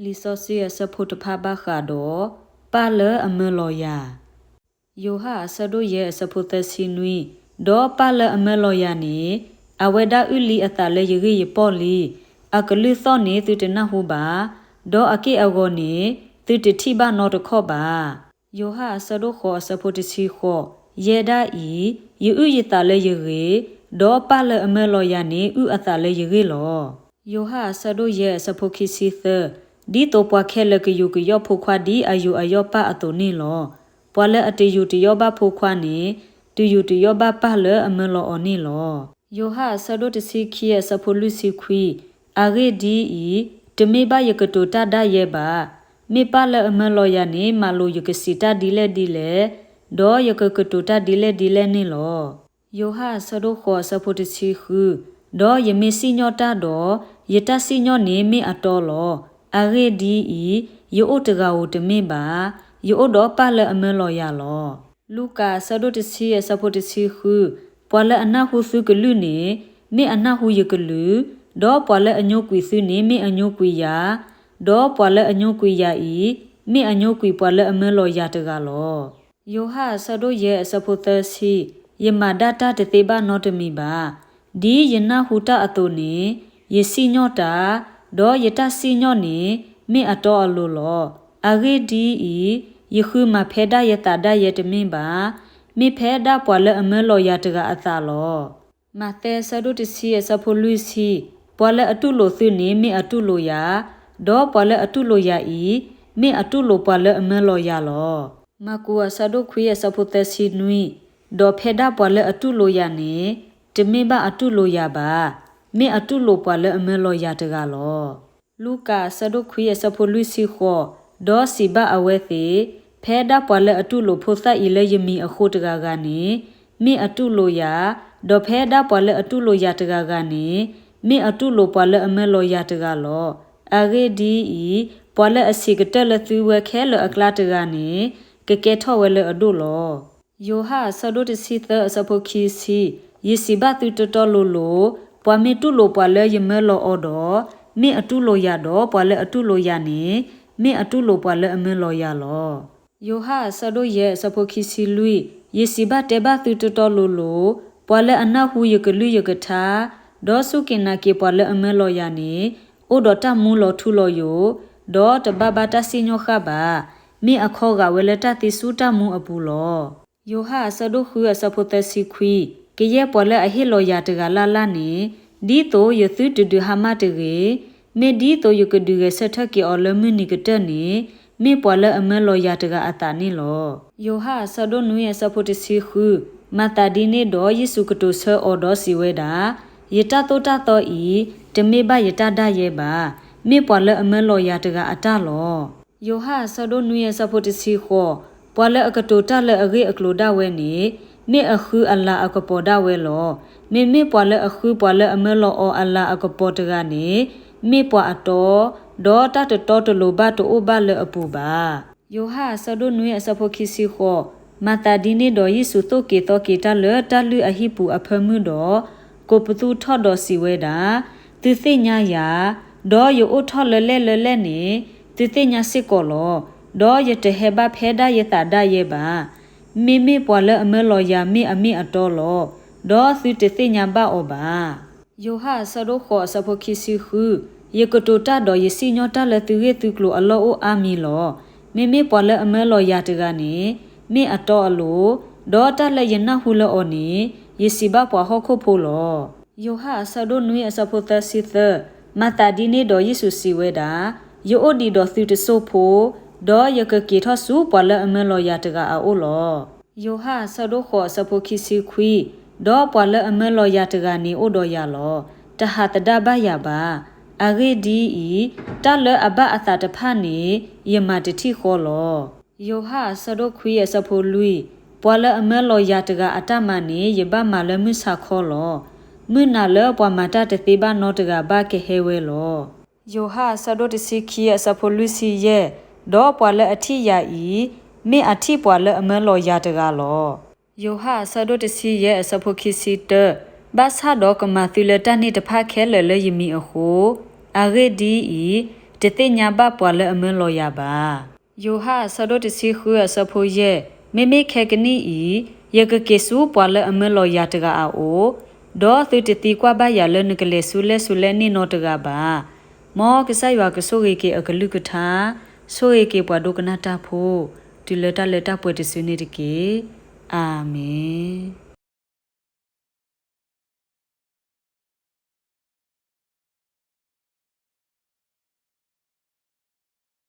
လံာ်စီဆှံအဆၢဖိတဖၣ်ဘၣ်ဃးဒီး ပၢ်လၢအမၢလီၤယၤ. ယိၤဟၣ်အဆၢဒိၣ်ယဲၢ်အဆၢဖိသၢဆံနွံ, ဒီးပၢ်လၢအမၢလီၤယၤန့ၣ် အဝဲဒၣ်အုၣ်လံအသးလၢယဂ့ၢ်ယပီၢ်လံ. အကလုၢ်သီၣ်န့ၣ်သုတနၢ်ဟူဘၣ်, ဒီးအက့ၢ်အဂီၤန့ၣ် သုတထံၣ်ဘၣ်နီတခီၣ်ဘၣ်. ယိၤဟၣ်အဆၢဒိၣ်ဃိးအဆၢဖိတဆံဃိး, ယဲဒၣ်အံၤ, ယအုၣ်ယသးလၢယဂ့ၤ, ဒီးပၢ်လၢအမၢလီၤယၤန့ၣ် အုၣ်အသးလၢယဂ့ၢ်လီၤ. ယိၤဟၣ်အဆၢဒိၣ်ယဲၢ်အဆၢဖိခံဆံသၢ, ဒ်သိးပှၤခဲလၢာ်ကယူးကယီၣ်ဖိခွါဒ်အယူးအယီၣ်ပၢ်အသိးန့ၣ်လီၤ. ပှၤလၢအတယူးတယီၣ်ဘၣ်ဖိခွါန့ၣ်, တယူးတယီၣ်ဘၣ်ပၢ်လၢအမၢလီၤအီၤန့ၣ်လီၤ. ယိၤဟၣ်အဆၢဒိၣ်တဆံခံအဆၢဖိလွံၢ်ဆံခွံ, အဂ့ၢ်ဒ်အံၤ, တမ့ၢ်ဘၣ်ယကတိၤတၢ်ဒၣ်ယဲဘၣ်. မ့ၢ်ပၢ်လၢအမၢလီၤယၤန့ၣ် မၤလိာ်ယကစံးတၢ်ဒ်လဲၣ်ဒ်လဲၣ်, ဒီးယကကတိၤတၢ်ဒ်လဲၣ်ဒ်လဲၣ်န့ၣ်လီၤ. ယိၤဟၣ်အဆၢဒိၣ်ဃိးအဆၢဖိတဆံဃု, ဒီးယမ့ၢ်စံၣ်ညီၣ်တၢ်ဒီး, ယတၢ်စံၣ်ညီၣ်န့ၣ်မ့ၢ်အတီလီၤ. အဂ့ၢ်ဒ်အံၤ, ယအိၣ်တဂၤဧိၤတမ့ၢ်ဘၣ်, ယအိၣ်ဒီးပၢ်လၢအမၢလီၤယၤလီၤ. လူၤကၣ်အဆၢဒိၣ်တဆံအဆၢဖိတဆံဃု, ပှၤလၢအနၢ်ဟူသုကလုၢ်န့ၣ်, မ့ၢ်အနၢ်ဟူယကလုၢ်, ဒီးပှၤလၢအညိကွံာ်သုန့ၣ် မ့ၢ်အညိကွံာ်ယၤ, ဒီးပှၤလၢအညိကွံာ်ယၤအံၤ, မ့ၢ်အညိကွံာ်ပှၤလၢအမၢလီၤယၤတဂၤလီၤ. ယိၤဟၣ်အဆၢဒိၣ်ယဲၢ်အဆၢဖိသၢဆံ, ယမၤဒၣ်တၢ်တသ့ဘၣ်နီတမံၤဘၣ်. ဒ်ယနၢ်ဟူတၢ်အသိးန့ၣ်, ယစံၣ်ညီၣ်တၢ်, ဒီးယတၢ်စံၣ်ညီၣ်န့ၣ် မ့ၢ်အတီအလိၤလီၤ. အဂ့ၢ်ဒ်အံၤ, ယဃုမၤဖဲဒၣ်ယသးဒၣ်ယဲတမ့ၢ်ဘၣ်, မ့ၢ်ဖဲဒၣ်ပှၤလၢအမၢလီၤယၤတဂၤအသးလီၤ. မးသဲအဆၢဒိၣ်တဆံအဆၢဖိလွံၢ်ဆံ, ပှၤလၢအတူၢ်လိာ်သုန့ၣ်မ့ၢ်အတူၢ်လိာ်ယၤ, ဒီးပှၤလၢအတူၢ်လိာ်ယၤအံၤ, မ့ၢ်အတူၢ်လိာ်ပှၤလၢအမၢလီၤယၤလီၤ. မၢ်ကူးအဆၢဒိၣ်ခွံအဆၢဖိသၢဆံနွံ, ဒီးဖဲဒၣ်ပှၤလၢအတူၢ်လိာ်ယၤန့ၣ်, တမ့ၢ်ဘၣ်အတူၢ်လိာ်ယၤဘၣ်, မ့ၢ်အတူၢ်လိာ်ပှၤလၢအမၢလီၤယၤတဂၤလီၤ. လူၤကၣ်အဆၢဒိၣ်ခွံအဆၢဖိလွံၢ်ဆံဃိး, ဒီးစံးဘၣ်အဝဲသ့ၣ်, ဖဲဒၣ်ပှၤလၢအတူၢ်လိာ်ဖိသၣ်အံၤလၢယမံၤအဃိတဂၤဂၤန့ၣ်, မ့ၢ်အတူၢ်လိာ်ယၤ, ဒီးဖဲဒၣ်ပှၤလၢအတူၢ်လိာ်ယၤတဂၤဂၤန့ၣ်, မ့ၢ်အတူၢ်လိာ်ပှၤလၢအမၢလီၤယၤတဂၤလီၤ. အဂ့ၢ်ဒ်အံၤ, ပှၤလၢအဆံးကတၢၢ်လၢသုဝဲခဲလၢာ်အကျါတဂၤန့ၣ်, ကကဲထီၣ်ဝဲလၢအဒိၣ်လီၤ. ယိၤဟၣ်အဆၢဒိၣ်တဆံသၢအဆၢဖိခံဆံ, ယစံးဘၣ်သုတီတီလိၤလိၤ, ပှၤမ့ၢ်တူၢ်လိာ်ပှၤလၢယမၢလီၤအီၤဒီး, မ့ၢ်အတူၢ်လိာ်ယၤဒီးပှၤလၢအတူၢ်လိာ်ယၤန့ၣ်, မ့ၢ်အတူၢ်လိာ်ပှၤလၢအမၢလီၤယၤလီၤ. ယိၤဟၣ်အဆၢဒိၣ်ယဲၢ်အဆၢဖိခံဆံလွံၢ်, ယစံးဘၣ်တဲဘၣ်သုတီတီလိၤလိၤ, ပှၤလၢအနၢ်ဟူယကလုၢ်ယကထါ, ဒီးစူၢ်က့ၤနာ်က့ၤပှၤလၢအမၢလီၤယၤန့ၣ်, အိၣ်ဒီးတၢ်မူလီၤထူလီၤယိာ်, ဒီးတဘၣ်ဘၣ်တၢ်စံၣ်ညီၣ်ဃၣ်ဘၣ်, မ့ၢ်အခီဂာ်ဝဲလၢတၢ်သံဆူတၢ်မူအပူၤလီၤ. ယိၤဟၣ်အဆၢဒိၣ်ဃုအဆၢဖိသၢဆံခွံ, ကယဲၢ်ပှၤလၢအဟ့ၣ်လီၤယၤတဂၤလၢ်လၢ်န့ၣ်, ဒ်သိးယသုတဒုးဟါမၢ်တဂ့ၤ, မ့ၢ်ဒ်သိးယကဒုးဂဲၤဆၢထၢၣ်က့ၤအီၤလၢမုၢ်နံၤကတၢၢ်န့ၣ်, မ့ၢ်ပှၤလၢအမၢလီၤယၤတဂၤအသးန့ၣ်လီၤ. ယိၤဟၣ်အဆၢဒိၣ်နွံအဆၢဖိတဆံဃု, မၤသးဒ်န့ၣ်ဒီးယ့ၣ်ၡူးကတိၤဆၢအီၤဒီးစံးဝဲဒၣ်, ယတၢ်သိၣ်တၢ်သီအံၤ, တမ့ၢ်ဘၣ်ယတၢ်ဒၣ်ယဲဘၣ်, မ့ၢ်ပှၤလၢအမၢလီၤယၤတဂၤအတၢ်လီၤ. ယိၤဟၣ်အဆၢဒိၣ်နွံအဆၢဖိတဆံဃိး, ပှၤလၢအကတိၤတၢ်လၢအဂ့ၢ်အကျိၤဒၣ်ဝဲန့ၣ်, မ့ၢ်အဃုအလၤအကပီၤဒၣ်ဝဲလီၤ. မ့မ့ၢ်ပှၤလၢအဃုပှၤလၢအမၢလီၤအီၤအလၤအကပီၤတဂၤန့ၣ်, မ့ၢ်ပှၤအတီ, ဒီးတၢ်တတီတလိၤဘၣ်တအိၣ်ဘၣ်လၢအပူၤဘၣ်. ယိၤဟၣ်အဆၢဒိၣ်နွံအဆၢဖိခံဆံဃိး, မၤသးဒ်န့ၣ်ဒီးယ့ၣ်ၡူးသိၣ်က့ၤသီက့ၤတၢ်လၢတၢ်လုၢ်အဟံၣ်ပူၤအဖၢမုၢ်ဒီး, ကိးပသူထီၣ်ဒီးစံးဝဲဒၣ်, သုသ့ၣ်ညါယၤ, ဒီးယအိၣ်ထီၣ်လၢလဲၣ်လၢလဲၣ်န့ၣ်, သုသ့ၣ်ညါစ့ၢ်ကီးလီၤ. ဒီးယတဟဲဘၣ်ဖဲဒၣ်ယသးဒၣ်ယဲဘၣ်. မ့မ့ၢ်ပှၤလၢအမၢလီၤယၤမ့ၢ်အမ့ၢ်အတီလီၤ. ဒီးသုတသ့ၣ်ညါဘၣ်အီၤဘၣ်. ယိၤဟၣ်အဆၢဒိၣ်ဃိးအဆၢဖိခံဆံဃု, ယကတိၤတၢ်ဒီးယစံၣ်ညီၣ်တၢ်လၢသုဂ့ၢ်သုကျိၤအလီၢ်အိၣ်အါမံၤလီၤ. မ့မ့ၢ်ပှၤလၢအမၢလီၤယၤတဂၤန့ၣ်, မ့ၢ်အတီအလိၤ, ဒီးတၢ်လၢယနၢ်ဟူလၢအီၤန့ၣ်, ယစံးဘၣ်ပှၤဟီၣ်ခိၣ်ဖိလီၤ. ယိၤဟၣ်အဆၢဒိၣ်နွံအဆၢဖိသၢဆံသၢ, မၤသးဒ်န့ၣ်ဒီးယ့ၣ်ၡူးစံးဝဲဒၣ်, ယအိၣ်ဒံးဒီးသုတစိၢ်ဖိ, ဒီးယကက့ၤထီၣ်ဆူပှၤလၢအမၢလီၤယၤတဂၤအအိၣ်လီၤ. ယိၤဟၣ်အဆၢဒိၣ်ဃိးအဆၢဖိခံဆံခွံ, ဒီးပှၤလၢအမၢလီၤယၤတဂၤန့ၣ်အိၣ်ဒီးယၤလီၤ. တဟးသဒါဘၣ်ယၤဘၣ်. အဂ့ၢ်ဒ်အံၤ, တၢ်လၢအဘၣ်အသးတဖၣ်န့ၣ်, ယမၤတထံၣ်ဃီလီၤ. ယိၤဟၣ်အဆၢဒိၣ်ခွံအဆၢဖိလွံၢ်, ပှၤလၢအမၢလီၤယၤတဂၤအတၢ်မၤန့ၣ် ယဘၣ်မၤလၢမုၢ်ဆါခီလီၤ. မုၢ်နၤလၢပှၤမၤတၢ်တသ့ဘၣ်နီတဂၤဘၣ်ကဟဲဝဲလီၤ. ယိၤဟၣ်အဆၢဒိၣ်တဆံခံအဆၢဖိလွံၢ်ဆံယဲၢ်, ဒီးပှၤလၢအထံၣ်ယၤအံၤ, မ့ၢ်အထံၣ်ပှၤလၢအမၢလီၤယၤတဂၤလီၤ. ယိၤဟၣ်အဆၢဒိၣ်တဆံယဲၢ်အဆၢဖိခံဆံတၢ, ဘၣ်ဆၣ်ဒီးကမၤသုလၢတၢ်န့ၣ်တဖၣ်ခဲလၢာ်လၢယမံၤအဃိ, အဂ့ၢ်ဒ်အံၤ, တသ့ၣ်ညါဘၣ်ပှၤလၢအမၢလီၤယၤဘၣ်. ယိၤဟၣ်အဆၢဒိၣ်တဆံဃုအဆၢဖိယဲၢ်, မ့မ့ၢ်ခဲကနံၣ်အံၤ, ယကက့ၤဆူပှၤလၢအမၢလီၤယၤတဂၤအအိၣ်, ဒီးသုတသံကွၢ်ဘၣ်ယၤလၢနကလဲၤဆူလဲၣ်ဆူလဲၣ်န့ၢ်နီတဂၤဘၣ်. မ်ကစၢ်ယွၤကဆိၣ်ဂ့ၤက့ၤအကလုၢ်ကထါ, ဆိၣ်ဂ့ၤက့ၤပှၤဒိကနၣ်တၢ်ဖိ, တုၤလၢတၢ်လၢတၢ်ပှဲၤတစုန့ၣ်တက့ၢ်. အၤမ့ၣ်.